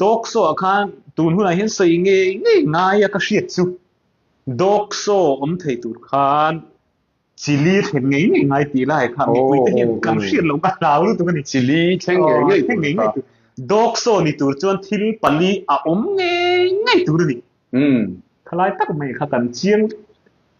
Dog show ah khan tun hunah hian sawi ngei ngei ngai a ka hriat chu dog show awm thei tur khan chili thlen ngei ngei ngai tih lai kha mipui te hian kan hriat loh ka hlau lutuk a ni. Chili thleng ngei ngei tur kha. Dog show ni tur chuan thil pali a awm ngei ngei tur a ni. Thalai tak mai kha kan chiang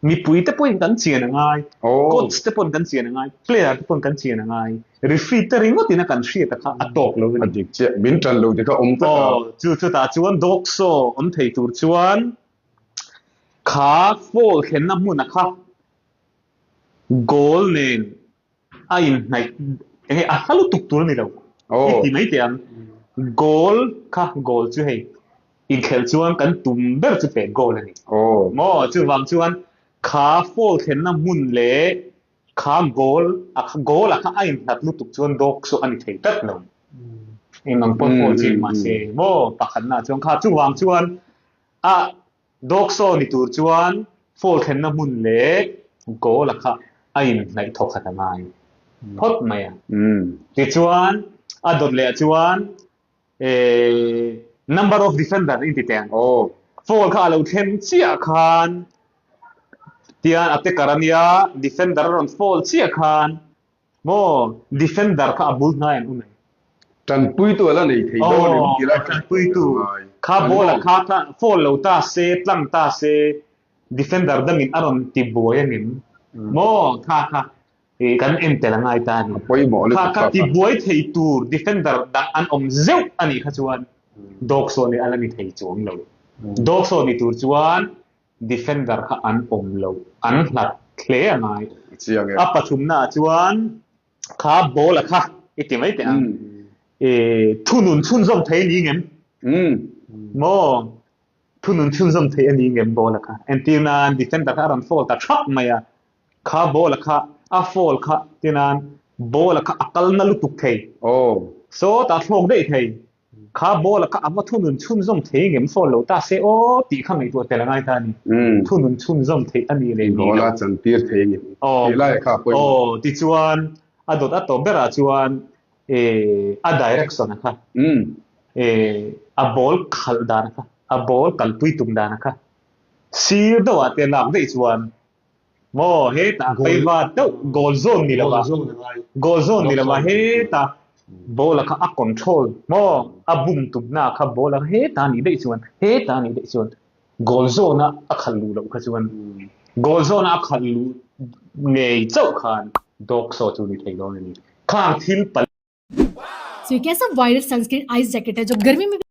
mipui te pawhin kan chian a ngai, coach te pawn kan chian a ngai, player te pawn kan chian a ngai, referee te ringawt in a kan hriat a kha a tawk lo a ni. A dik chiah, min tan lo te kha awm tlat a. Aw, chu chutah chuan dog show awm thei tur chuan kha foul thlenna hmun a kha goal nen a inhnaih eng nge a hla lutuk tur a ni lo i ti mai teh ang. Goal kha goal chu hei inkhelh chuan kan tum ber chu pek goal a ni. Maw chuvang chuan kha foul thlenna hmun leh kha goal a kha goal a kha a inhlat lutuk chuan dawk chu a ni thei tlat lo. Eng ang pawn foul chiang mahse maw pakhatna chuan kha chuvang chuan a Dog show ni tur chuan foul thlenna hmun leh goal a kha a inhnaih thawk khat a ngai phawt mai a. Tichuan a dawt leh ah chuan number of defender in ti teh ang. Foul kha a lo thlen chiah khan tian a te kar a nia defender a rawn foul chiah khan Maw defender kha a bul hnai an um em? Tanpuitu a la nei thei dawn em tih lai kha Tanpuitu kha ball a kha tlang foul lo ta se tlang ta se defender dangin a rawn ti buai a ngem? Maw kha kha kan en tel a ngai ta a ni. Kha kha ti buai thei tur defender dang an awm zeuh a nih kha chuan dawk sawn hi a la ni thei chuang lo. Dawk sawn ni tur chuan Defender kha an awm lo, an hlat hle a ngai. A pathumna ah chuan kha ball a kha i ti mai teh ang. Thunun chhunzawm thei a ni ngem? Maw? Thunun chhunzawm thei a ni ngem ball a kha? Entir nan defender kha a rawn foul ta thap mai a, kha ball a kha a foul kha ti nan ball a kha a kal na lutuk thei. Saw ta thlawk daih thei. Kha ball a kha a va thunun chhunzawm thei ngem sawn lo ta se aw tih kha ngaihtuah tel a ngai ta a ni. Thunun chhunzawm theih a ni leh ni lo. Ball a chantir thei a ni. Tih lai kha a pawimawh. Aw tichuan a dawt a tawp berah chuan a direction a kha a ball khalh dan a kha a ball kalpui tum dan a kha sir deuhah te lak daih chuan Maw hetah feiva deuh goal zone ni lova goal zone ni lova hetah ball a kha a control maw a bum tumna kha ball a hetah nih daih chuan hetah nih daih chuan goal zone a a khalh luh loh kha chuan goal zone a a khalh luh ngei chauh khan dog show chu ni thei dawn a ni. Khang thil So ये कैसा viral sunscreen ice jacket है जो गर्मी में भी।